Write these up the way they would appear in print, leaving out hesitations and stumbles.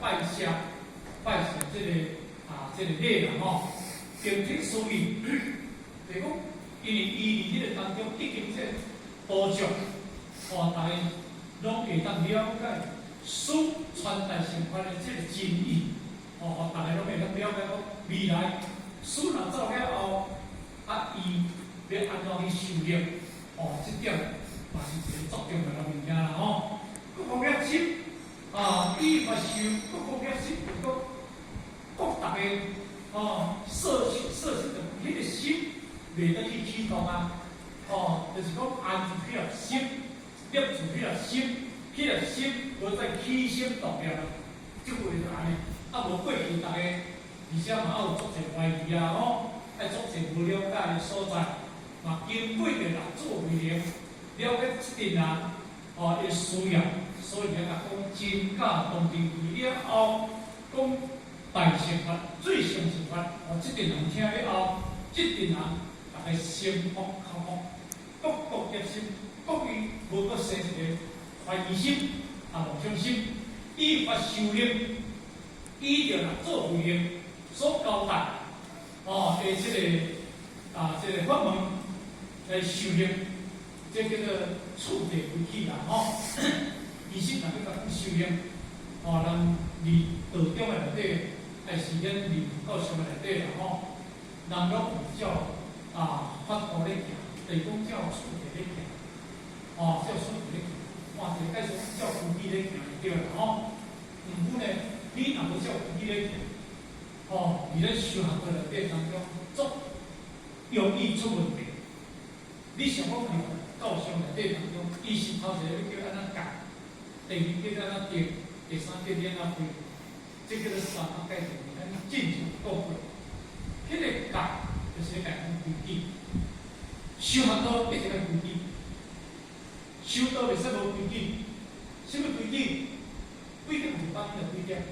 拜謝拜謝這個啊這個禮啦吼，並且所以，就是講，因為伊佇彼個當中已經這道場，哦，逐家攏會當了解師傳大乘法的這個真義，哦，逐家攏會當了解講未來師若走了後，啊，伊欲按怎去修行，哦，這點嘛是一個足重要的物件啦吼。國光業心啊，依法修，國光業心就是講，各逐家哦，攝心攝心就彼個心袂當去起動啊，哦，就是講安住彼個心，攝住彼個心，彼個心無再起心動念啊，這話就按呢，啊無過去逐家，而且嘛有足濟懷疑啊吼，愛足濟無了解的所在，嘛經過著六祖慧能了解這陣人哦，伊需要，所以才共講真假當定義了後，講大乘法、最上乘法，哦，這陣人聽了後，這陣人逐家心服口服，各各一心，各伊無閣生一个懷疑心，啊妄想心，依法修行，依著六祖慧能所交代，哦，的這個啊，這個法門來修行，這叫做次第規矩啦，吼。其實若欲共講修行，哦，咱佇道中的內底，還是咱佇佛教上的內底啦，吼，人攏有照啊法度咧行，就是講照次第咧行，哦，照次第咧行，換一個解說，照規矩咧行就對啦，吼。毋過呢，你若無照規矩咧行，吼，佇咧修學的內底當中，足容易出問題。你想講佇佛教上內底當中，伊是頭一个欲叫按怎教，第二叫按怎定，第三叫你按怎開，這叫做三學階段，咱進前講過。彼個教就是咧共講規矩，修學道一定愛規矩，修道袂使無規矩。啥物規矩？幾點入班就幾點，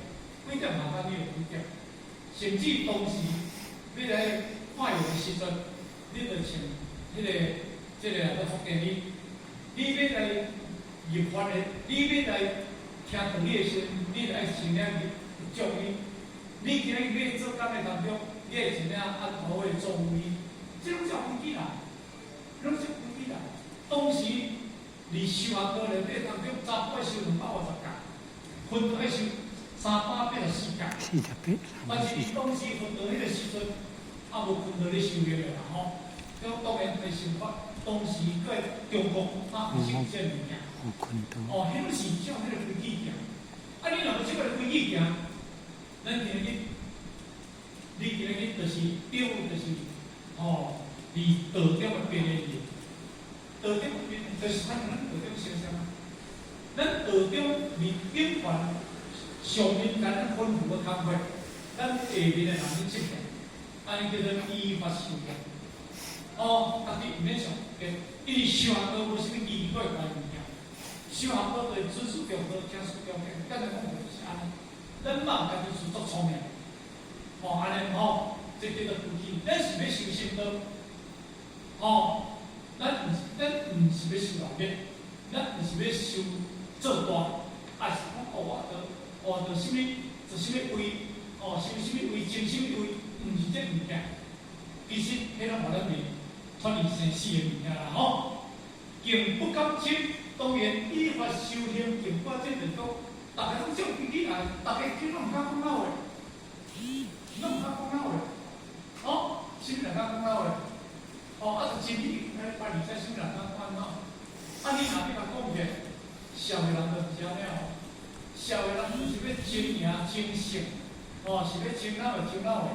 幾點下班你就幾點。甚至當時欲來看藥的時陣，你就像彼個這個啊，福建你，你欲來入法的，你欲來聽道理的時陣，你就愛先了入眾禮。你今日欲做工的當中，你愛先了按好的做位，這攏照規矩啦，攏照規矩啦。當時佇修學道內底當中，早晡愛修250屆，昏頭愛修384屆。 48。但是伊當時昏倒彼個時陣，猶無困到咧修煉的啦吼。這當然大乘法，當時閣中國啊，毋是有這個物件。有困到。哦，彼攏是照彼個規矩行。啊，你若無照彼個規矩行，咱今日，你今日就是對，就是吼，佇道中的邊緣去。道中的邊緣，就是咱咱道中相像啊。咱道中佇頂懸上面共咱吩咐的工課，咱下面的人去執行，按呢叫做依法修行。哦，家己毋免想，因為修學道無啥物奇奇怪怪物件，修學道就是知師重道，聽師重道，簡單講就是按呢。咱嘛家己自作聰明，吼，按呢吼，這叫做規矩。咱是欲修心道，吼，咱毋是欲修道業，咱毋是欲修做大，抑是講哦，我著哦，著啥物做啥物位，哦，修啥物位，爭啥物位，毋是這物件。其實，彼攏予咱袂脫離生死的物件啦，吼。更不敢爭，當然依法修行，更不這就是講，逐家攏照規矩來，逐家聽攏毋敢講老話，攏毋敢講老話，吼，啥物人敢講老話？哦，啊，就真理，來拜二在啥物人敢講安怎？啊，你若欲共講者，社會人就毋是按呢哦，社會人就是欲爭贏爭勝，哦，是欲爭哪位爭哪位。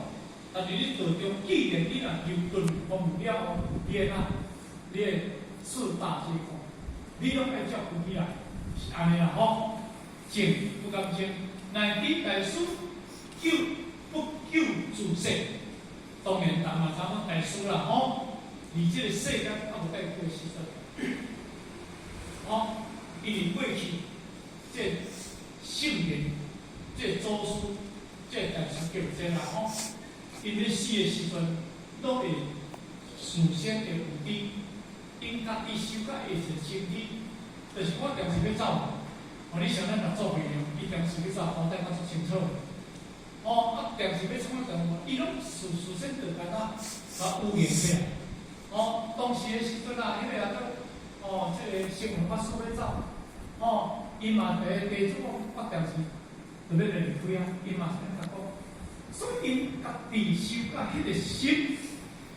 但是你道中，既然你若求頓悟了後，你會哪？你會四大皆空，你攏愛照規矩來，是按呢啦吼。靜不敢爭，乃至大師救不救自世，當然，人嘛知影大師啦吼。佇這個世間猶無蓋過時陣，吼，因為過去這聖人、這個祖師、這個大師叫這啦吼，𪜶咧死的時陣，攏會事先會有知，𪜶家己修甲會一個身體，就是我定時欲走，哦，你想咱六祖慧能，伊定時欲走，頭戴較足清清楚。哦，啊，定是欲創啊，伊攏事事先就共咱共預言起來。哦，當時的時陣啊，彼個啊，哦，這个聖雲法師欲走，哦，伊嘛佇地主講，我定是就欲來離開啊，伊嘛是按呢講。所以𪜶家己修甲彼個心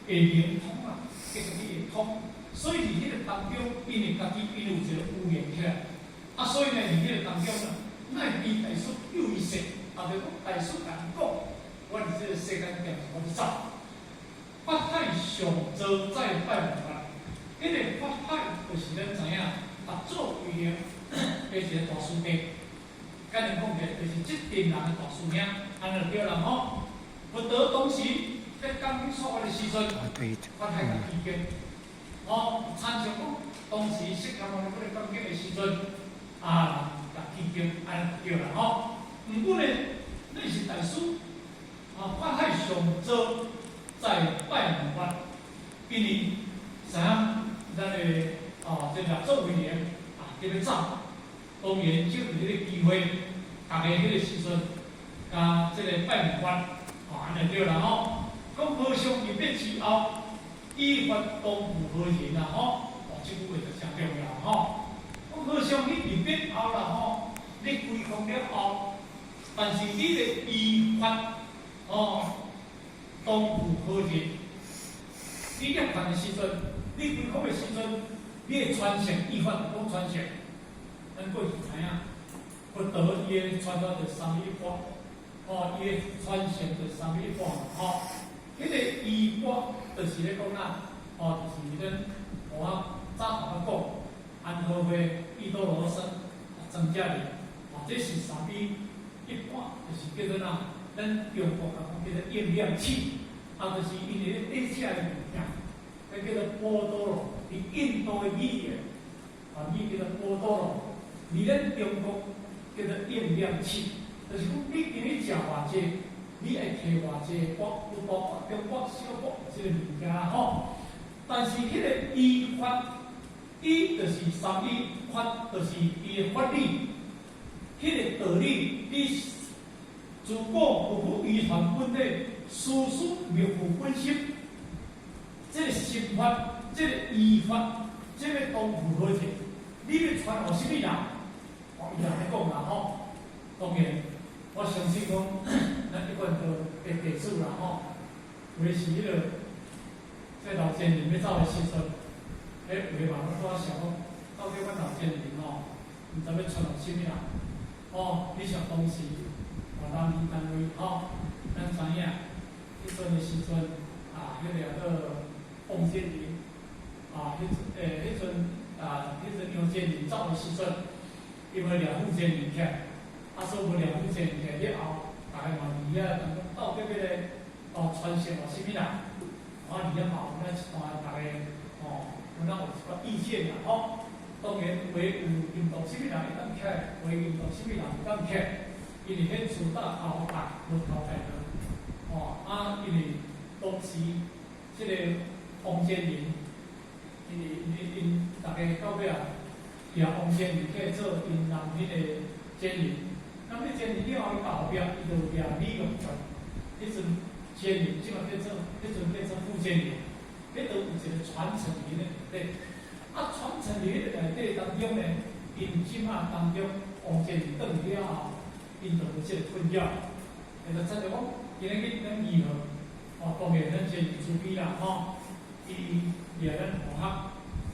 會靈通啊，會家己會通。所以佇彼個當中，𪜶會家己𪜶有一個預言起來。啊，所以呢，佇彼個當中呢，乃知大師救伊世，啊，就講大師共伊講，我佇這個世間定是我欲走。法海上座再拜佛，彼個法海就是咱知影，六祖慧能的一个大師弟，簡單講起來，就是這陣人的大師兄，按呢就對啦吼。佛陀當時在講說法的時陣，法海共起經，哦，親像講當時釋迦牟尼佛咧講經的時陣，啊，共起經，按呢就對啦吼。毋過呢，你是大師，啊，法海上座再拜佛，因為知影咱的哦，這六祖慧能啊，佇欲走，當然藉著彼个機會，逐家彼個時陣，共這個拜佛，哦，按呢對啦吼。講和尚入滅之後，依法當付何人啊？吼，哦，這句話就誠重要吼。講和尚你入滅後啦吼，你歸空了後，但是你的依法哦，當付何人？你涅槃的時陣，你歸空的時陣，你會傳承依法就講傳承。咱過去知影，佛陀伊的傳法就三昧一缽，哦，伊的傳承就三昧一缽吼。彼個衣缽就是咧講啊，哦，就是咱我早頭仔講，安和會、伊多羅僧、僧伽梨，哦，這是三昧一缽，就是叫做哪？咱中國人講叫做應量器，啊，就是𪜶咧底食的物件，彼叫做波多羅，佇印度的語言，啊，語叫做波多羅。佇咱中國叫做應量器，就是講你今日食偌濟，你愛提偌濟缽，有大缽、中缽、小缽這個物件吼。但是彼個依法，依就是三依，法就是伊的法理，彼個道理，你自古佛佛遺傳本體，事事滅乎本心。這個心法，這個依法，這個當付何者？你欲傳予啥物人？哦，伊也咧講啦吼。當然，我相信講，咱一貫道的弟子啦吼，有的是彼個在老前人欲走的時陣，彼話嘛，攏拄仔想講，到底阮老前人吼，毋知欲傳予啥物人？哦，你像當時，哦，南宜單位吼，咱知影，彼陣的時陣，啊，彼個叫做王建林，啊，彼陣彼陣啊，彼陣楊建林走的時陣，伊無掠傅建林起來，啊，所以無掠傅建林起來了後，逐家嘛佇遐講到底欲咧哦傳承予啥物人？我佇遐嘛有咱一段逐家吼，有咱有一寡意見啦吼。當然有有運動啥物人會當起來，有運動啥物人毋當起來，因為彼樹大頭大，無頭大無。哦，啊，因為當時這個王建林，因為𪜶逐家到尾啊，掠王建林起來做𪜶南彼個監理，那麼監理了後，伊後壁伊就掠李龍泉，彼陣監理這馬變做，彼陣變做副監理，彼都有一個傳承佇咧內底。啊，傳承佇彼個內底當中呢，𪜶這馬當中王建林轉去了後，𪜶就有這個困擾。其實真就講，今日咱二號，哦，當然咱真慈悲啦，吼，伊掠咱同學，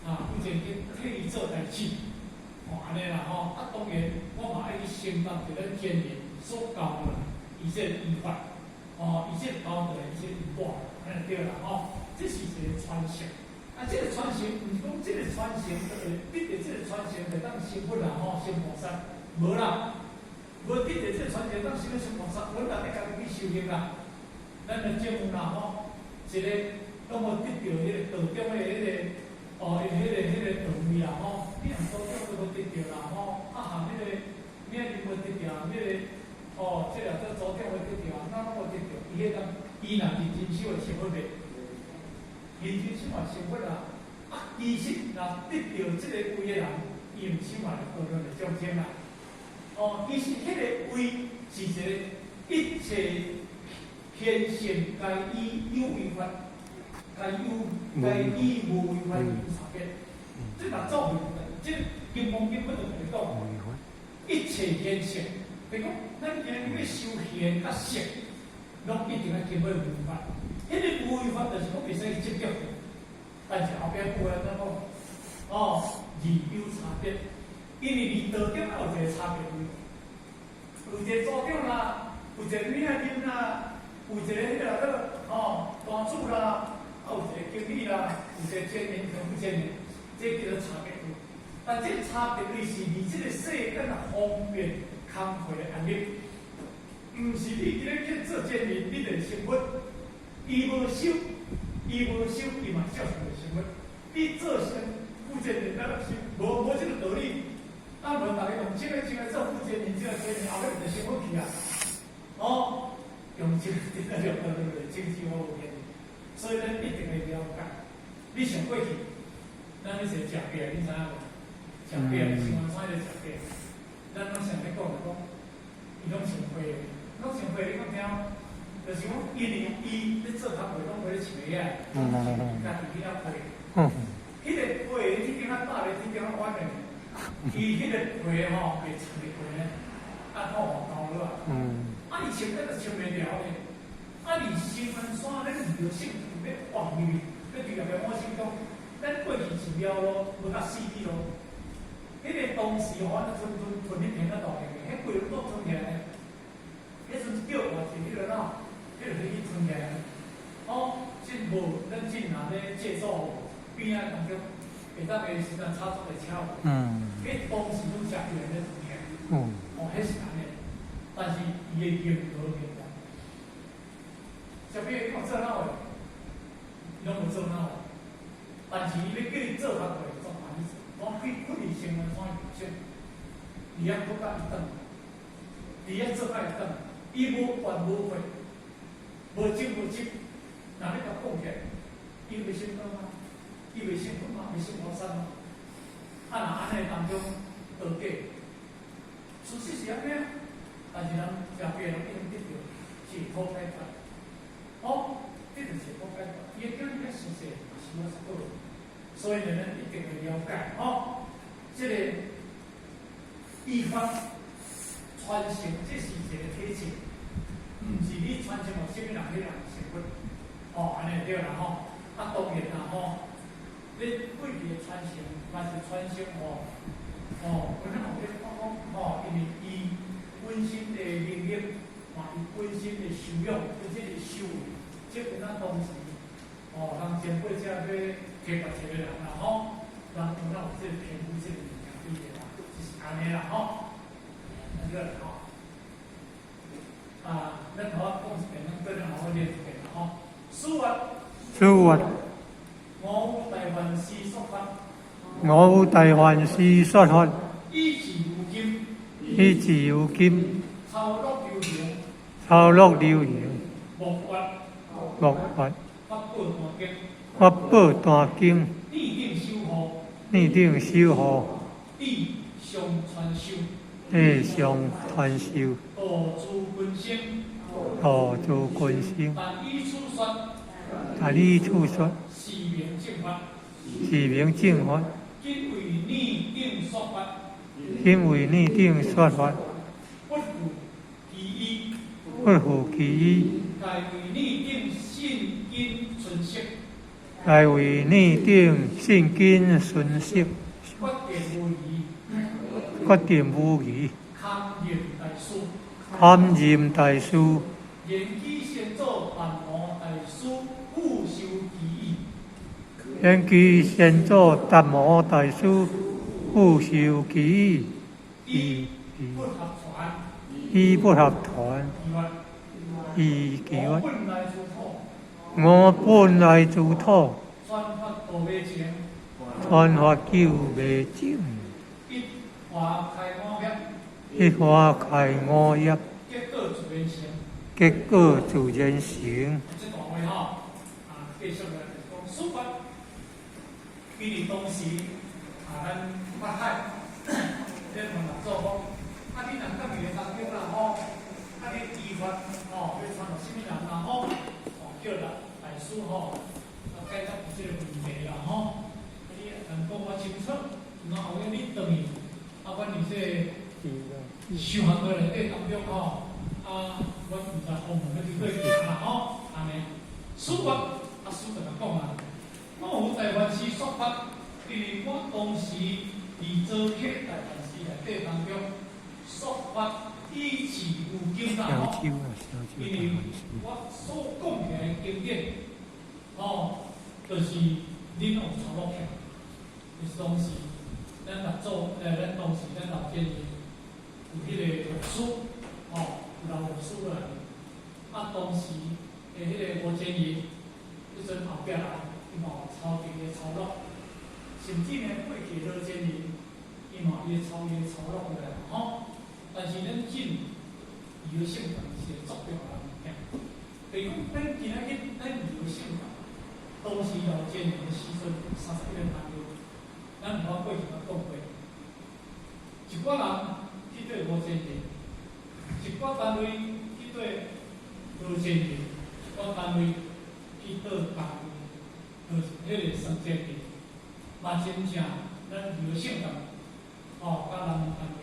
啊，負責去替伊做代志，哦，按呢啦吼，啊，當然我嘛愛去承擔著咱前人所教的伊這個衣法，哦，伊這個教的伊這個衣缽，按呢對啦吼，這是一個傳承。啊，這個傳承毋是講這個傳承就會得著這個傳承就當成佛啦吼，成菩薩，無啦，無得著這個傳承當成欲成菩薩，阮也欲家己去修行啦。咱的政府啦吼，一個攏無得著彼個道中的彼個哦，彼個道位啦吼，你若道中都無得著啦吼，啊含彼個咩你無得著，彼個哦，這個做組長無得著，哪攏無得著，伊彼當伊若認真修會成佛袂？認真修嘛成佛啦，啊，其實若得著這個位的人，伊毋起碼會度的眾生啦。哦，其實彼個位是一個一切現象皆依有為法，皆有皆依無為法有差別。這若做這金剛經本就共你講，一切現象，比如講，咱今日欲修現佮聖，攏一定愛經過無為法。彼个無為法就是講袂使去執著，但是後壁句話按怎講？哦，二有差別，因為二道中有一個差別位，有一個組長啦，有一個女仔啉啦，有一個彼个吼大主啦，啊有一個經理啦，有一個監理同副監理，這叫做差別位。但這個差別位是佇這個世間的方便工課的安立，毋是你今日去做監理，你就會成佛。伊無修，伊無修，伊嘛照樣會成佛。你做成副監理，咱是無這個道理。啊，無逐个用這个這个做副監理，這個監理，後尾就成佛去啊。哦，用這個這個兩個對不對？經濟我有建議，所以咱一定會了解。你想過去，咱彼時食餅，你知影無？食餅，像安怎咧食餅？咱攏想咧講就講，伊攏穿花，攏穿花，你講聽？就是講，因為伊咧做工課，攏無咧穿鞋仔，家己去遐批。彼个批這間較大个，這間較軟的，伊彼個皮吼袂穿入去呢，啊，看黃豆落啊。啊，伊穿得就穿袂牢咧。啊，佇新聞山咱著性欲放入去，欲對入來我心中，咱過去是了咯，無甲死去咯。彼个當時吼，咱吞吞吞彼片仔大個，彼規攏吞起來。彼陣叫我是彼個哪？彼個去吞起來。哦，這無咱這若咧借助邊仔當中，會當個時陣炒作的車。彼當時攏食起來咧吞起來。哦，彼是按呢，但是伊的用途變了。啥物你講做哪話？伊攏無做哪話。但是伊欲叫你做較過，做安呢做。我去去佇生活山有性，佇遐閣甲伊轉，佇遐做甲伊轉，伊無怨無悔，無執無執。若欲共講起來，伊袂成佛嗎？伊袂成佛嗎？袂成菩薩嗎？啊，若按呢當中得假，事實是按呢啊。但是人食爿人已經得著解脫解脫，哦，得著解脫解脫，伊的經歷較實際，是我是好。所以呢，咱一定會了解，吼，這個依法傳承，這是一個體系，毋是你傳承予啥物人，彼人成佛，哦，按呢對啦吼。啊，當然啦吼，你過去的傳承，嘛是傳承予，哦，阮咱後壁講講，吼，因為伊本身的能力，嘛，伊本身的修養，本身的修為，這個咱當時，哦，人前輩者欲提拔一個人啦吼，人有哪有這個評估這個物件對個啦，就是按呢啦吼。那個吼，啊，咱頭仔講一遍，咱過來好好練一遍啦吼。書法，書法，我有大願師說法，我有大願師說法，以至如今，以至如今，操樂流行，操樂流行，莫法，莫法，法寶大經，法寶大經，內定守護，內定守護，地上傳授，地上傳授，道諸根生，道諸根生，但以此說，但以此說，是名正法，是名正法，今為內定說法，今為內定說法，不負其意，不負其意，該為內定信根純色，該為內定信根純色，決定無疑，決定無疑，堪任大師，堪任大師，延基先祖達摩大師復修其意，延基先祖達摩大師復修其意，以不合傳，以不合傳，以以其我我本來諸土，我本來諸土，傳法度未成，傳法救未成，一花開五葉，一花開五葉，結果自然成。結果自然成。這段話吼，啊，繼續來就是講書法，因為當時啊，咱法海咧問六祖講，啊，你若踮佇個當中啦吼，啊，你依法吼，修行的內底當中吼，啊，阮毋知方門欲佇佗行啦吼，按呢。師說，啊師就共講啊，我有大梵師說法，因為我當時佇座客大梵寺內底當中說法以至有經啦吼，因為我所講起來的經典，吼，就是恁有抄錄起來，就是當時咱六祖，咱當時咱老先生有彼個律師，吼，有留律師落來，啊，當時的彼個吳建仁，彼陣後壁來，伊嘛有抄佇個抄錄，甚至呢過去羅建仁，伊嘛伊抄伊抄錄落來，吼。但是咱進余聖堂是個足重要的物件，就是講咱今仔日咱余聖堂，當時老建仁的時陣31個朋友，咱毋捌過去捌講過，一寡人去對吳建仁，一寡單位去對羅建仁，一寡單位去對家己，就是彼個孫建仁，嘛真正咱余聖堂，吼，佮南門單位，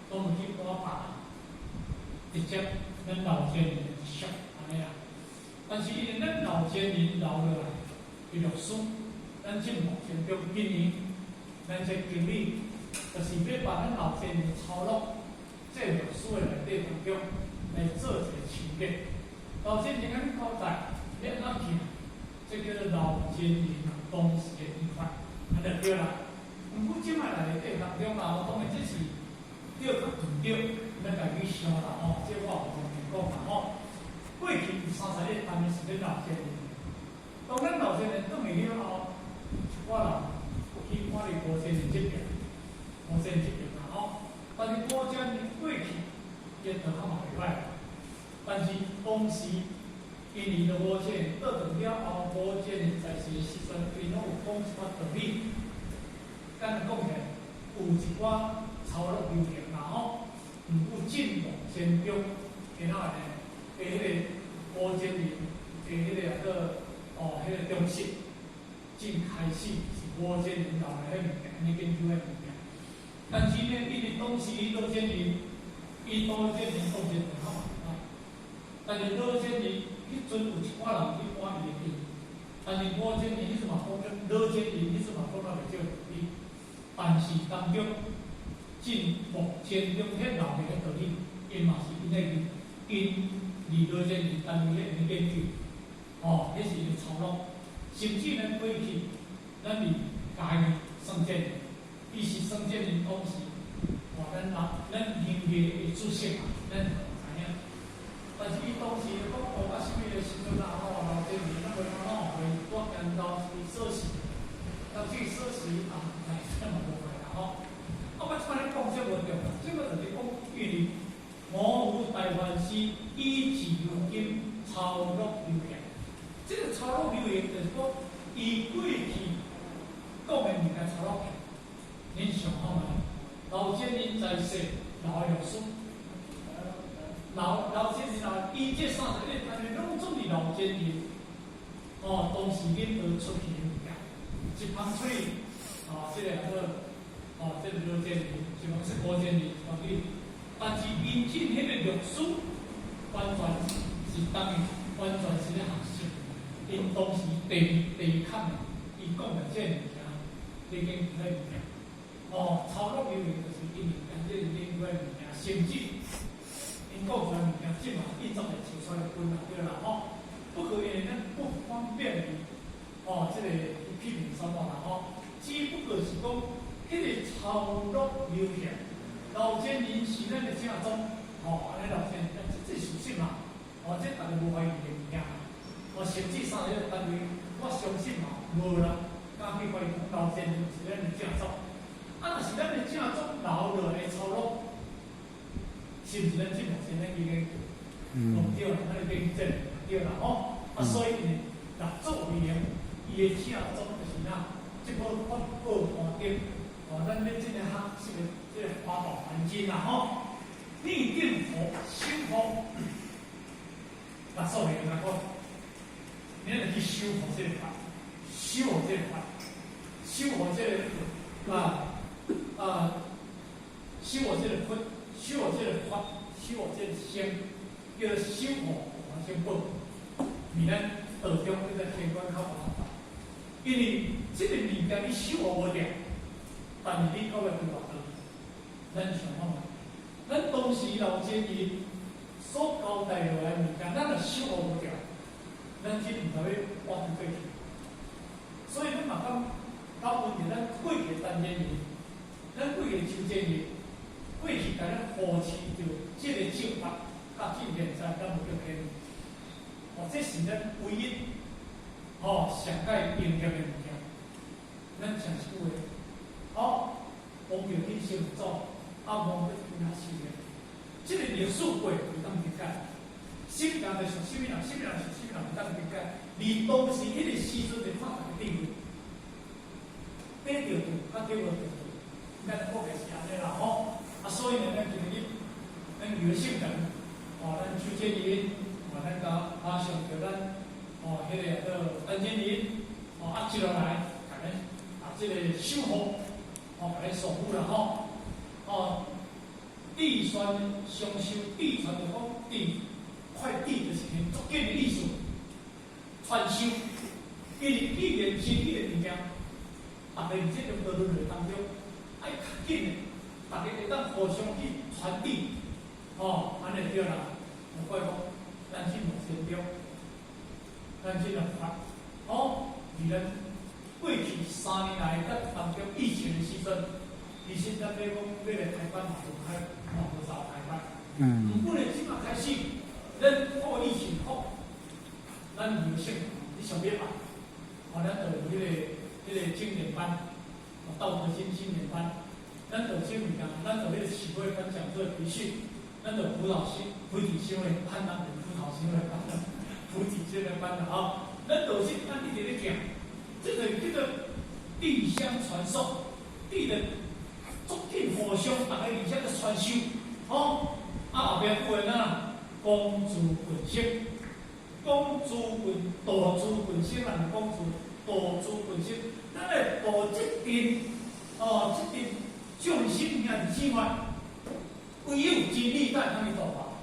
攏有去趕拜，直接咱老先人的直屬按呢啦。但是因為咱老先人留落來的歷史，咱進目前中今年咱這經理，就是欲把咱老先人抄錄這歷史的內底當中來做一個清潔。老先人按呢交代，欲按怎去？這叫做老先人當時的規範，按呢就對啦。毋過這擺內底當中啦，我當然這是對較毋對，咱家己想啦吼，這我有方便講啦吼。過去有31單位是咧老先人，當咱老先人轉去了後，一寡人去看佇吳先人這邊，吳先人這邊啦吼。但是吳先人過去，伊道較嘛袂歹，但是當時因為著吳先人倒轉了後，吳先人在世的時陣，𪜶攏有講一寡道理。簡單講起來，有一寡抄錄流行啦吼，毋過進目前中，然後呢，的彼個吳建仁的彼個叫做哦，彼個中式，正開始是吳建仁留來彼物件，按呢研究彼物件。但是呢，因為當時羅建仁，伊羅建仁當時較嘛歹，但是羅建仁彼陣有一寡人去趕伊的經，但是吳建仁彼陣嘛講得，羅建仁彼陣嘛講得袂少道理，但是當中進目前中彼留的彼道理，𪜶嘛是𪜶咧𪜶佇羅建仁單位咧研究，哦，彼是伊的抄錄，甚至呢過去咱佇嘉義孫建仁，伊是孫建仁當時，哦，咱人咱音樂的主席啊，咱知影。但是伊當時講哦，啊，啥物的時陣啊，吼，老建仁咱袂講攏會我研究是說是，但這個說是啊，哎，這嘛無壞啦吼。啊，我這擺咧講這無對啦，這個就是講，因為我有大梵師以至如今抄錄流行，這個抄錄流行就是講，伊過去講的物件抄錄起，恁想看覓？老先人在世，留的歷史，老老先人留，伊這31個單位攏總是老先人，哦，當時領導出去的物件，一捧喙，哦，這個叫做，哦，這個老先人，是講是吳先人，哦，去，但是𪜶進彼個歷史，完全是等於完全是咧學習，𪜶當時第第一坎的，伊講的這個物件，你研究彼物件，哦，抄錄流行就是因為研這個研究的物件，甚至𪜶講出來物件，這嘛印章會寫出來分啦，對啦吼。不過因為咱不方便於，哦，這個批評什麼啦吼，只不過是講，彼個抄錄流行，老先人是咱的正宗，吼，按呢老先人，這這事實嘛，哦，這逐个無懷疑的物件。哦，甚至31個單位，我相信嘛，無人敢去懷疑講老先人是咱的正宗。啊，若是咱的正宗留落來抄錄，是毋是咱這目前咱去研究？毋對啦，咱去驗證對啦吼。啊，所以呢，六祖慧能，伊的正宗就是哪，這部法寶壇經，哦，咱咧這個學習的這個法寶壇經啦吼。立定佛、修佛，六祖慧能來講，你若去修復這個法，修復這個法，修復這個啊啊，修復這個佛，修復這個守護這個心，叫做守護往生寶，而咱道中叫做天觀較麻煩，因為這個物件你守護無掉，但是你閣欲對偌多，咱想看覓，咱當時老前人所交代落來物件，咱若守護無掉，咱這毋知欲活佇過去。所以咱嘛感感恩著咱過去陳建仁，咱過去邱建仁，過去共咱扶持著這個正法，到今現在咱無叫偏。哦，這是咱唯一吼上蓋應驗的物件。咱講一句話，哦，王著去成祖，啊，無欲跟他修煉。這個歷史過會當理解，什麼人就屬什麼人，什麼人屬什麼人會當理解。而當時彼個時陣就看逐个定位，對著對，較對無對對，咱講的是按呢啦吼。啊，所以呢，咱今日咱劉姓人，哦，咱邱建仁，哦，咱甲馬上叫咱哦，彼個叫陳建仁，哦，啊，接落來，共咱啊，這個守護，哦，共咱守護啦吼，哦，智傳雙修，智傳就講智，快智就是很足緊的意思。傳授，因為既然真理的物件，逐个佇這個道輪迴當中，愛較緊的，逐个會當互相去傳遞，吼，按呢對啦。無怪講，咱這無善終，咱這個法，吼，佇咱過去3年來，咱當中疫情的時陣，其實咱欲講欲來開班嘛無開，嘛無走開班。毋過呢，這馬開始，咱破疫情好。咱有幸，你上禮拜，哦，咱就有彼個青年班，道德經青年班，咱就這物件，咱就彼個啟慧班講座培訓，咱就輔導心菩提心的班啊，輔導心的班，菩提心的班啦，吼，咱就是咱一直咧行，這個叫做地相傳授，地的足緊互相，逐个而且咧傳授，吼，啊後壁句話哪，廣自群生。講諸群度諸群生，人講諸度諸群生，咱來度這陣哦，這陣眾生兄弟姊妹，唯有真理才會當去度化，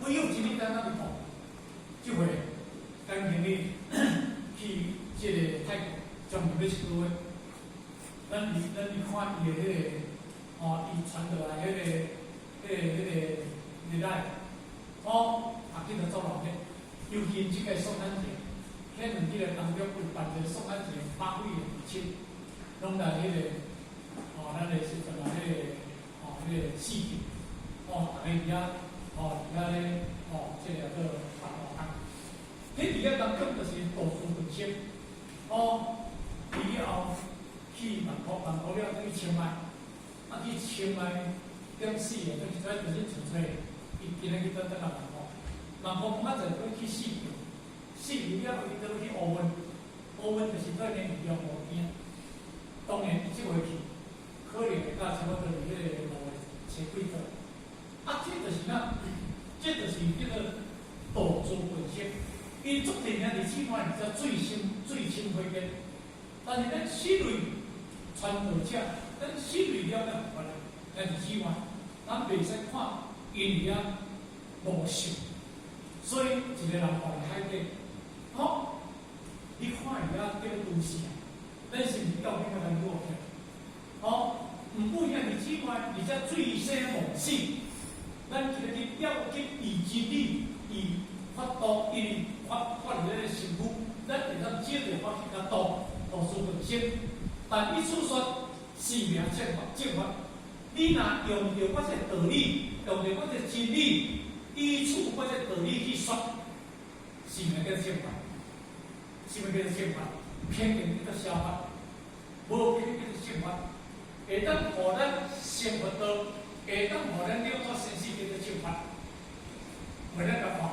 唯有真理才會當去度。這回感情你去這個泰國，將近欲一個月，咱去看伊的彼個，哦，伊傳落來彼個日來，哦，啊，叫做做熱的。尤其這個宋漢節，彼兩日當中有辦一個宋漢節百位的義親，攏來彼個，哦，咱的時陣啊，彼個，哦，彼個四境，哦，逐个佇遐，哦，佇遐咧，哦，這個叫做辦活動。彼佇遐當中就是度諸群生，哦，以後去曼谷，曼谷了去清邁，啊去清邁點死的，就是純粹，伊今日去轉轉到曼谷。曼谷剛才就去四橋，四橋了後，伊倒去烏汶，烏汶就是對面陽湖邊。當然，伊這回去，可能會甲差不多佇彼個路的車軌道。啊，這就是哪？這就是叫做度諸群生。伊足定兄弟姊妹，才最深最深慧見。但是咱四類傳道者，咱四類了了無關兄弟姊妹，咱袂使看𪜶佇遐無受。所以一個人活佇海底，吼，你看伊遐在都市啊，咱是毋是吊命來過去？吼，毋過兄弟姊妹，而且醉生夢死，咱今日去了解以真理、以法度，因為法法佇咱的身軀，咱會當借著法去共度度諸群生。但伊此說是名正法，正法。你若用著我這道理，用著我這真理，依處我這道理去說，是毋叫正法？是毋叫做正法？偏見叫做邪法，無偏見叫做正法。會當予咱成佛道，會當予咱了脫生死，叫做正法。為咱來看，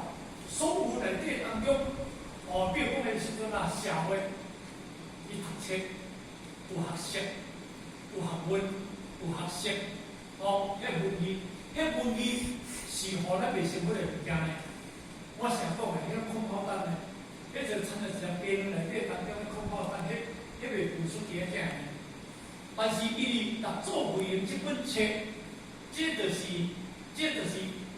所有內底當中，哦，比如講彼時陣啊，社會，伊讀冊有學識，有學問，有學識，哦，彼文字，彼文字是予咱袂成佛的物件呢。我成講的，彼個空炮彈呢，彼就親像一隻雞卵內底當中的空炮彈，彼袂浮出去遐爾。但是伊佇六祖慧能這本冊，這就是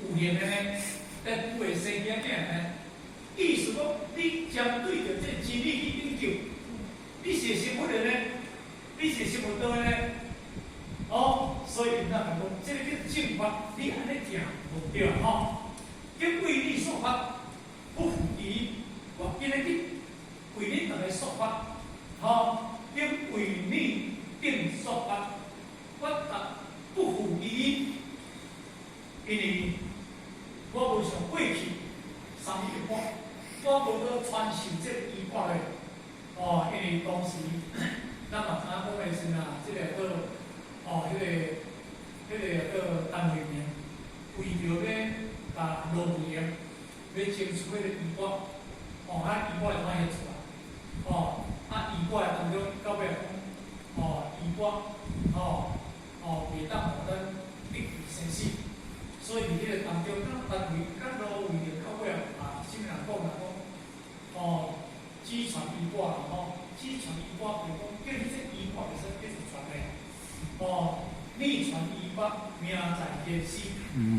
有閒的呢，但有會生囝囝呢？意思講，你針對著這真理去研究，你是會成佛的呢？你是會成佛道的呢？哦，所以𪜶講，這个叫正法，你按呢行無對吼。今為你說法，不符義，我今日去為恁逐个說法，吼，今為你定說法，我答不符義，因為我無像過去三一般，我無閣傳授這个衣缽咧。哦，因為當時咱嘛知影講的時陣啊，這個叫哦，彼个叫陳惠明，為著欲共羅惠英欲爭取彼个衣缽，哦，啊衣缽會通現出來，哦，啊衣缽當中到尾講，哦衣缽，哦哦袂當予咱得生死，所以佇彼个當中，咱陳惠佮羅惠明到尾啊，啥物人講啦講，哦，只傳衣缽啦吼，只傳衣缽，就講叫你這衣缽會使繼續傳的，哦。你傳衣缽，命在天時。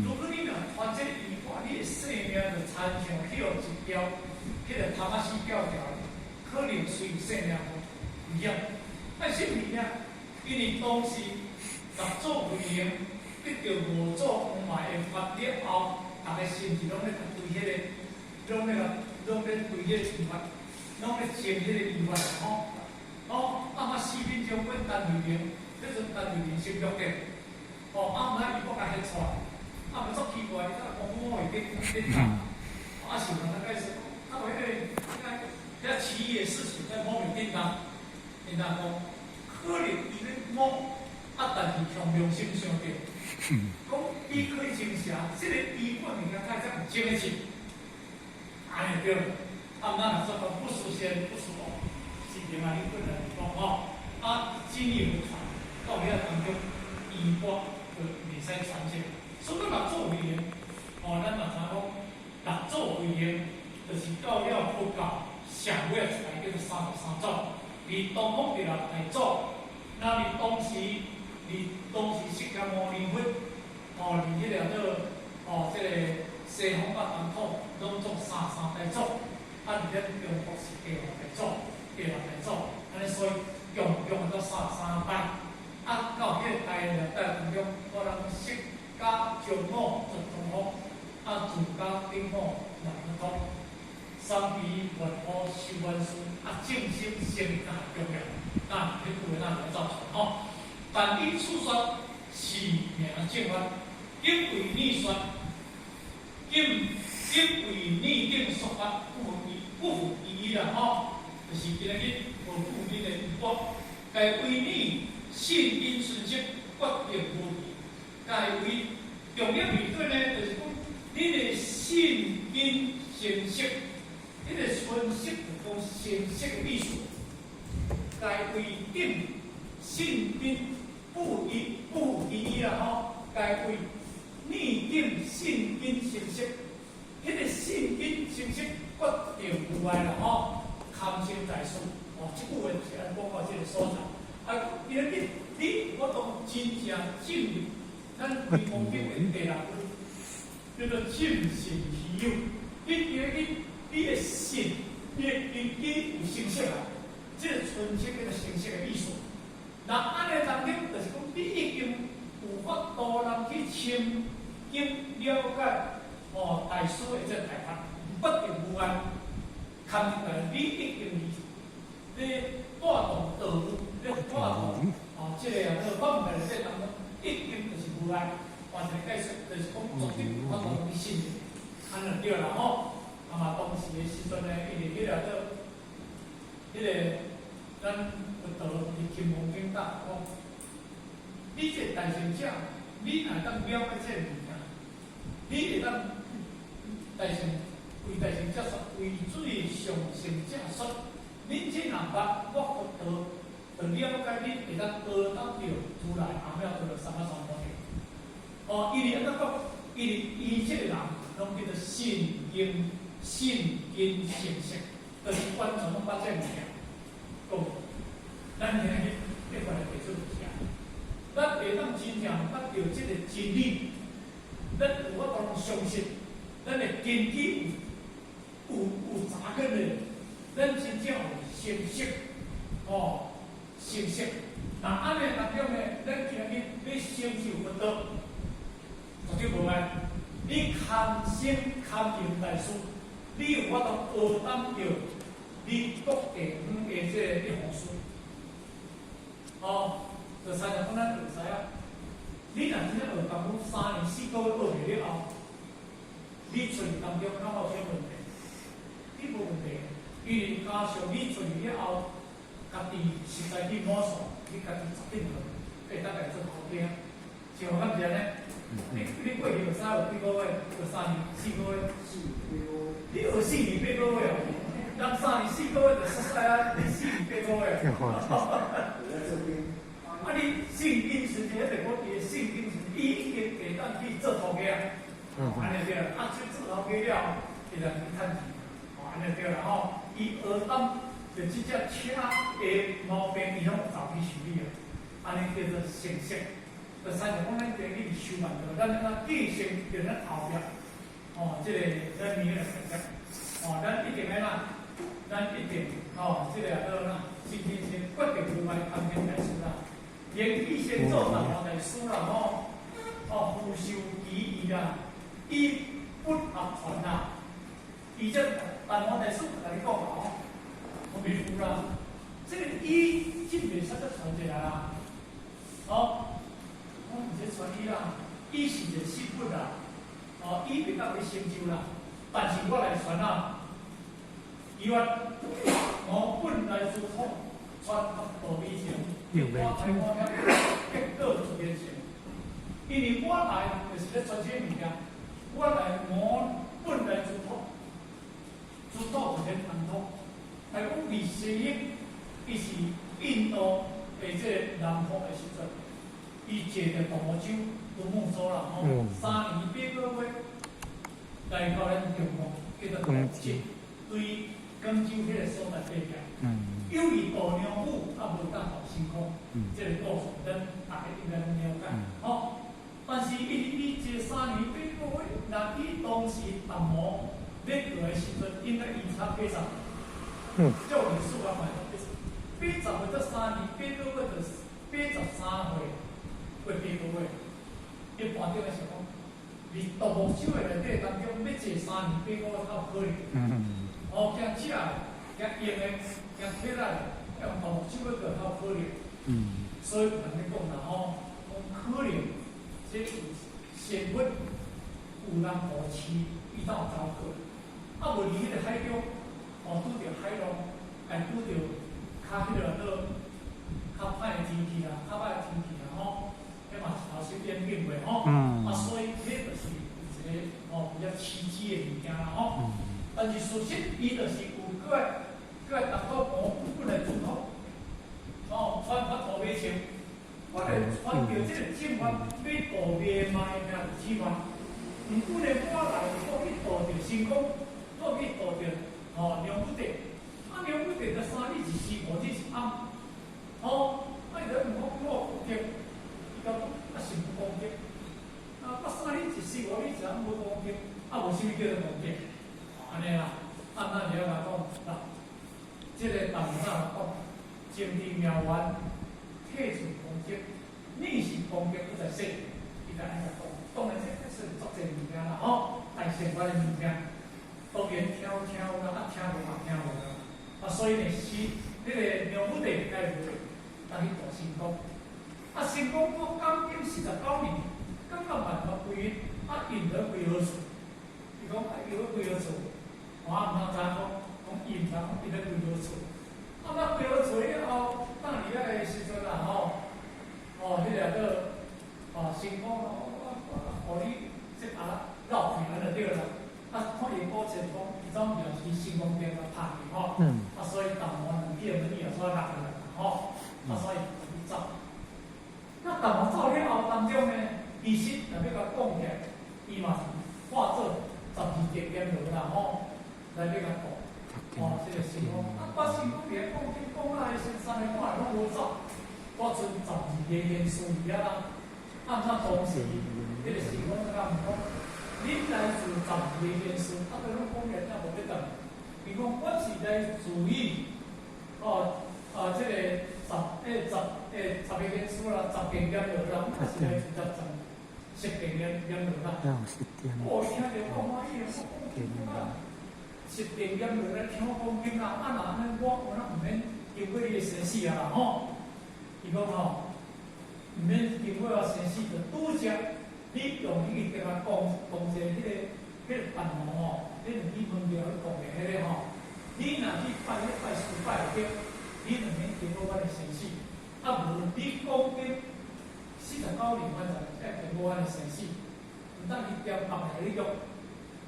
如果你若傳這個衣缽，你的性命就親像去予一條，彼个頭仔死吊掉，可能隨性命無危險。啊，啥物呢？因為當時六祖慧能得著五祖王的法了後，逐个心是攏咧追彼个，攏咧追彼个衣缽，攏咧爭彼个衣缽吼。哦，啊嘛四面將軍陳惠明，彼陣陳惠明先約的，哦，啊毋知伊閣共彼出來，啊嘛足奇怪，伊怎講我會變變大？啊是人開始講，啊彼个遐奇異的事情在摸袂叮當，叮當講，可能伊咧摸，啊但是憑良心想著，講比可以精神，這个衣缽物件太怎有爭得起？按呢對，啊咱若說講不輸先不輸後，是另外一個人講吼，啊進一步傳到遐當中，衣缽就袂使傳承。所以六祖慧能，哦，咱嘛知講，六祖慧能就是到了佛教上尾出來叫做三十三祖，佇東方第六大祖，那佇當時釋迦牟尼佛，哦，佇彼个做哦，這个西方佮東土攏總三十三大祖，啊，佇咱中國是第六大祖，第六大祖，按呢所以共共做三十三代，啊，到彼个代了代當中，我人釋迦中午出東方，啊，自家頂午南通，三悲願苦修萬事，啊，正心誠大重要，那彼句話咱來造出來吼。但以此說是名正法，今為你說，今今為你頂說法，不符不符義啦吼，就是今日無符恁的因果，該為你信因順色，決定無疑。該為重點面對呢，就是講恁的信根成色，彼个純色就講成色的意思。該為頂信根不疑不疑啦吼，該為逆頂信根成色，彼个信根成色決定無礙啦吼，堪稱大師哦，這句話就是按講到這个所在。啊，今日你我當真正進入咱維摩經的第六句，叫做正信稀有。你今日你的信，你的根基有成色啊，這个純色叫做成色的意思。那按呢當中，就是講你已經有法度人去深經了解哦，大師的這個大法，決定無礙，堪稱你已經是咧帶動道路，咧帶動哦，這個啊，這個法門的當中，已經就是無礙。完全解釋就是講絕對有法度去信任，按呢對啦吼。啊嘛，當時的時陣呢，因為彼個做彼個咱佛陀佇金剛經講，你這個大乘者，你若當了解這个物件，你會當大乘為大乘者說，為最上乘者說，恁這若捌我佛陀，就了解恁會當學到著如來阿彌陀佛三藐三菩提。哦，因為按怎講？因為伊這個人攏叫做信根信根成色，就是完全攏捌這个物件。講，咱今日一般來提出就是啥？咱會當真正捌著這个真理，咱有法度相信，咱的根基有扎根的，咱真正有成熟，哦，成熟。那按呢當中呢，咱今日欲成就佛道，絕對無礙。你堪生堪用大師，你有法度學當著你各地方的這個律法師。哦，就親像講咱學師啊，你若真正學功夫3年4個月學袂了後，你出去當中敢有啥問題？你無問題，因為加上你出去了後，家己實在去摸索，你家己十點會當來做頭家。像我敢是按呢？你過去學啥學幾個月？學3年4個月？你學4年8個月哦？人3年4個月就熟悉啊，你4年8個月。啊！你聖經時陣，迄個我記聖經時，伊已經會當去做頭家啊，按呢對啦。啊，去做頭家了，伊就去趁錢，哦，按呢對啦吼。伊學當就這隻車的毛病，伊攏有走去修理啊。按呢叫做成熟。就親像講咱今日修辦道，咱咱繼承著咱後壁，哦，這個咱明來學習，哦，咱一定愛哪，咱一定哦，這個也做哪，真真正決定無礙堪行大師啦。言必先做達摩大師啦吼，哦，敷受其意啦，以不合傳啦，伊這達摩大師共你講吼，我袂服啦，這個醫真袂使閣傳一來啦，哦，我毋是傳醫啦，醫是一個身份啦，哦，醫袂當去成就啦，但是我來傳啊，伊話我本來自土，傳法度以前，我來我遐結果出現成，因為我來就是咧傳這個物件，我來我本來自土，自土就是談土，來講佇西域，伊是印度的這個南方的時陣，伊坐著獨木舟，獨木舟啦吼，3年8個月來到咱中國，叫做廣州，對廣州彼個所在爬起來。由於度娘母啊無當好辛苦，這個故事咱大家應該攏了解，吼。但是伊這3年8個月，若伊當時達摩欲過來時陣，應該伊差80，照歷史來看，80歲才3年8個月，就是83歲過八個月。一般頂來想講，佇獨木舟的內底當中，欲坐3年8個月較有可能。哦，驚食的，驚用的，驚體力的，用獨木舟欲過較有可能。所以有人咧講啦吼，講可能這有仙佛有人護持，伊才有走過。啊，無佇彼個海中，哦，拄著海浪，會拄著較彼個做較歹的天氣啦，較歹的天氣啦吼，彼嘛是頭先演變過吼。啊，所以彼就是有一個吼比較奇蹟的物件啦吼。但是事實，伊就是有閣來達到我本來自土，哦，傳法度未成，我來傳著這個正法，欲度未賣的志願。毋過呢，我來閣去度著神功，閣去度著吼梁武帝。啊，梁武帝就三日一時，五日一暗，吼，啊，伊就問我我功德，伊講啊是無功德，啊，我三日一時，五日一暗無功德，啊，無啥物叫做功德，按呢啦，啊，咱就要來講，啦，這個達摩講，證知妙圓，體盡功德，逆是功德不在世，伊就按呢講，當然這是足濟物件啦，吼，大乘法的物件，當然聽有聽有啦，啊聽無嘛聽無啦，啊所以呢是彼個梁武帝該無當去度神功，啊神功閣講經49年，感覺萬法歸一，啊因得歸何處？伊講啊伊欲歸何處？我毋通知講，講伊毋知講伊欲歸何處？啊那歸何處以後，當佇遐个時陣啦吼，哦，彼個叫哦神功，我予你這啊繞開按呢對啦。啊，看伊古前講，伊總表示神功殿甲拍去吼，啊，所以達摩兩個門伊也煞落來吼，啊，所以就走。那達摩走了後當中呢，其實若欲共講起來，伊嘛是化做12個閻羅啦吼，來欲共度。哦，這個神功，啊，我神功佇遐講經講啊，先三个半攏無走，我剩12個賢士佇遐啦。啊，那當時，彼個神講甲問講，恁來自12個元素，啊，佢攏講起來真無得講。伊講我是來自於，哦，啊，這個十、欸十、欸十個元素啦，十件念落啦，我是來自十十件念念落啦。哦，聽著我歡喜，我講，十件念落來聽我講經啦，啊，若按呢我有哪毋免經過你的生死啊啦吼？伊講吼，毋免經過我生死，就拄則你用你去共我講講者彼個達摩吼，你兩支門廟去講的彼個吼，你若去拜彼拜師拜會著，你就免經過阮的生死。啊無你講經49年，阮就愛經過阮的生死，毋當去掂放佇你腳，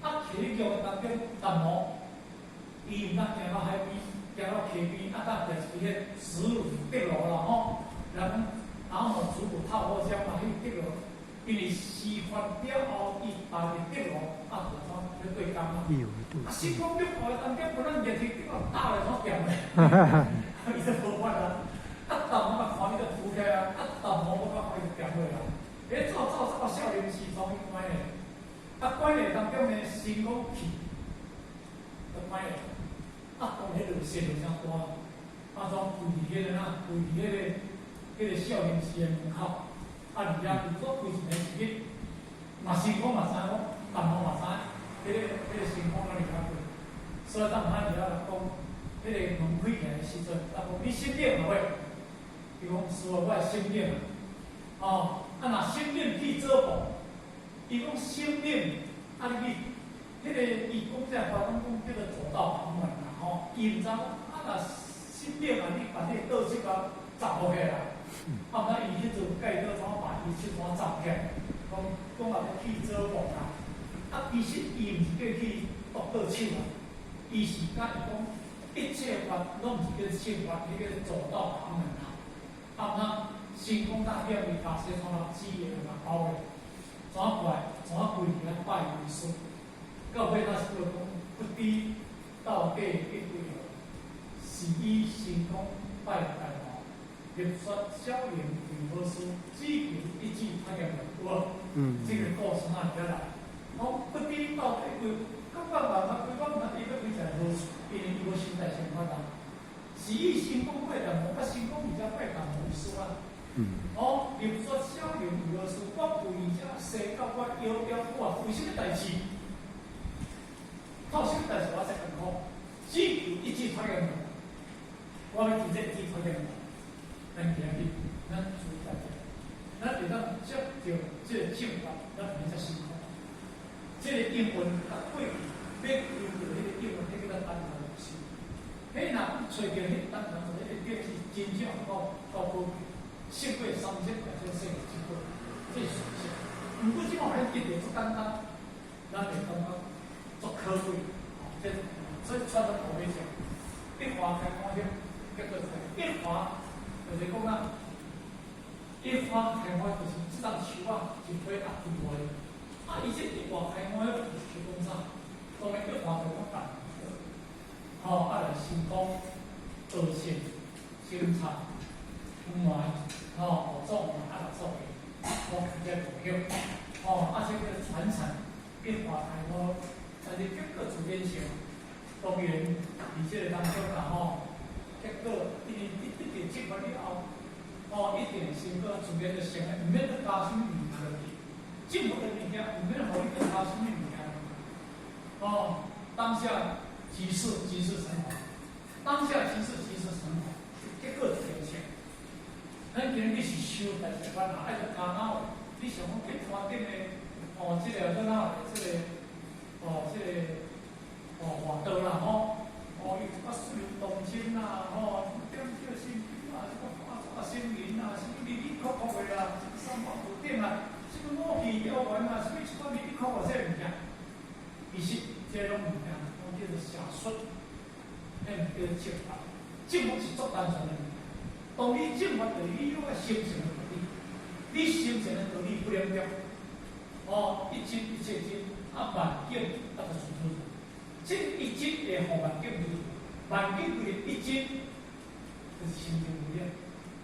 啊，徛你腳當中達摩，伊毋當行到海邊，行到溪邊，啊，當行一個石乳跌落啦吼，人講達摩祖母透火漿嘛，彼個跌落，因為師範了後，伊家己跌落，啊，就怎去對工啊？啊，神功了後當中，本來熱天跌落打來怎掂咧？伊就無法啊！啊，達摩甲看伊就吐起啊，啊，達摩我甲看伊就掂落啦。欸，走走走到少林寺創去關咧，啊，關咧當中呢，神功去，就關咧。啊，當彼落雪落誠大，啊，怎跪佇彼個哪？跪佇彼個少林寺的門口。啊，佇遐如果跪一暝一日，嘛神功嘛知影講，達摩嘛知，彼個神功哪佇遐跪。所以當他佇遐來講，彼個門開起來的時陣，啊，講你心領無？伊講師父，我的心領啊。哦，啊，若心領去做報，伊講心領，啊，你去，彼個伊講這話，攏講叫做左道旁門啦，吼。伊毋知講，啊，若心領啊，你把這個道手共鑿落去啦。啊，毋知伊彼陣蓋道怎把伊手怎鑿起來，講講啊欲去做報啦。啊，其實伊毋是叫去剁道手啊，伊是甲伊講一切法攏毋是叫正法，彼個左道旁門啦。啊，那神功大俠伊家說創啊紙的嘛包咧，怎過來怎跪佇遐拜為師，到尾那是講不知到底一對是以神功拜達摩，入說小林為何師，只求一指脫險有無？這個故事哪裡來？講不知到底對，感覺嘛嘛，規講嘛，伊欲開一個好處，因為伊無心態生活啊。是以神功拜達摩，啊神功而遮拜達摩為師啊。哦，入說小林為何師，我跪遮生到我腰腰骨啊，為啥物代誌？靠啥物代誌我才艱苦？只求一指脫險，我欲直接一指脫險。咱今日咱注意大家，咱會當接著這個正法，咱毋免遮辛苦。這個應運佮過去欲求著彼個應運，彼個叫做單純無修。彼若揣著彼單純，彼個叫是真正夠夠寶貴，勝過三千大千世界之寶，這是事實。毋過這馬咱得著足簡單，咱會感覺足可貴。這所以傳統後尾講，一花開滿香，結果一花就是講啊，一花開滿就是這丛樹仔一花啊，真大。啊，伊這一花開滿就是講啥？當然一花就講大。吼，啊來成功、道性、生產、五萬，吼，五種啊六種的，我直接投票。吼，啊，這個傳承一花開滿，但是結果自然性，當然佇這個當中啦吼，結果因為你得著正法以後，吼，一定成果自然就成的，毋免閣加啥物物件落去。正法的物件，毋免予你閣加啥物物件。哦，當下即是即是成佛，當下即是即是成佛，結果自然成。咱今日是修大乘法，愛閣加腦，你想講去山頂的，哦，這個做哪這個，哦，這個，哦，活道啦吼，哦，伊一寡水龍動靜啦，吼，點叫心經啊，這個化作星雲啊，啥物哩哩扣扣的啦，這個三寶佛頂啊，啥物五氣妖丸啊，啥物一寡哩哩扣扣這個物件，其實這攏物件，攏叫做邪說，彼毋叫做正法。正法是足單純的物件。當你正法就是你欲修成的道理，你修成的道理不兩了。哦，一真一切真，啊萬境啊就出出。這一真會予萬境如，萬境規個一真，就是清淨無染。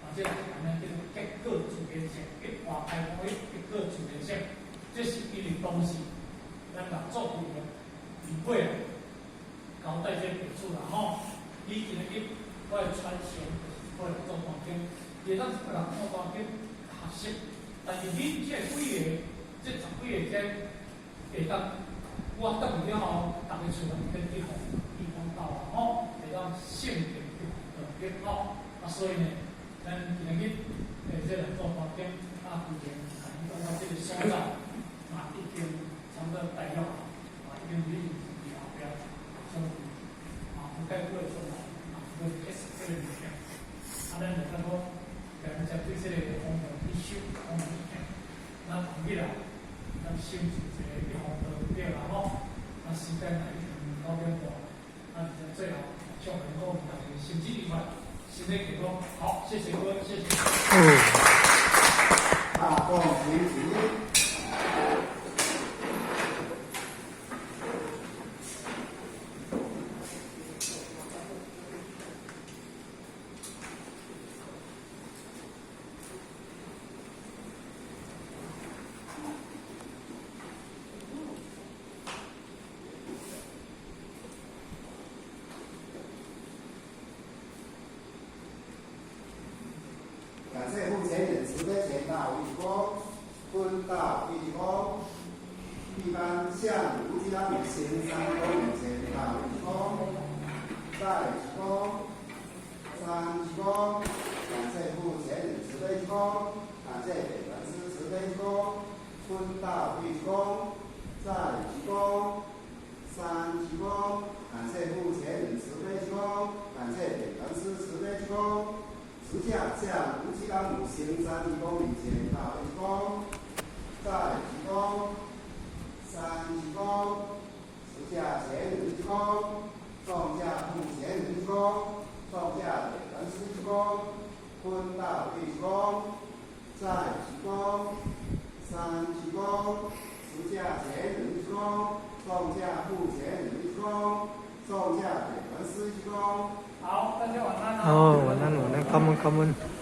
啊，這個安呢叫做結果自然性，一般開講的結果自然性，這是因為當時咱六祖父的儀軌啊，交代這個弟子啦吼，你今日我的傳承就是過來做大經，你會當一個人做大經學習，但是你這幾个，這十幾个這會當，我轉去了後，逐家厝內面去予地方到啊吼，會當聖定去予道德吼，啊所以呢，咱今日這個做大經，啊，固然感覺到這個所在，嘛已經差不多大約，嘛已經已經佇後壁，相對啊，不該過的所在，啊，要結束這個物件，啊，咱就感覺，咱才對這個方向去修，方向去行，咱後日啊，咱先做一個一方道對啦吼，啊，時間也已經9點半，啊，而且最後祝福各位大家身體愉快，身體健康，好，謝謝各位，謝謝。哦。大眾請起。感謝目前人慈悲前道一躬，坤道一躬，一般向無極當先三公前道一躬，再一躬，三一躬。感謝目前人慈悲一躬，感謝北門師慈悲一躬，坤道一躬，再一躬，三一躬。感謝目前人慈悲一躬，感謝北門師慈悲一躬。十架向無極當母行三一躬，前道一躬，再一躬，三一躬，十架前一躬，眾架目前一躬，眾架北門師一躬，坤道一躬，再一躬，三一躬，十架前一躬，眾架目前一躬，眾架北門師一躬。好，大家晚安。哦，晚安，晚安，感恩感恩。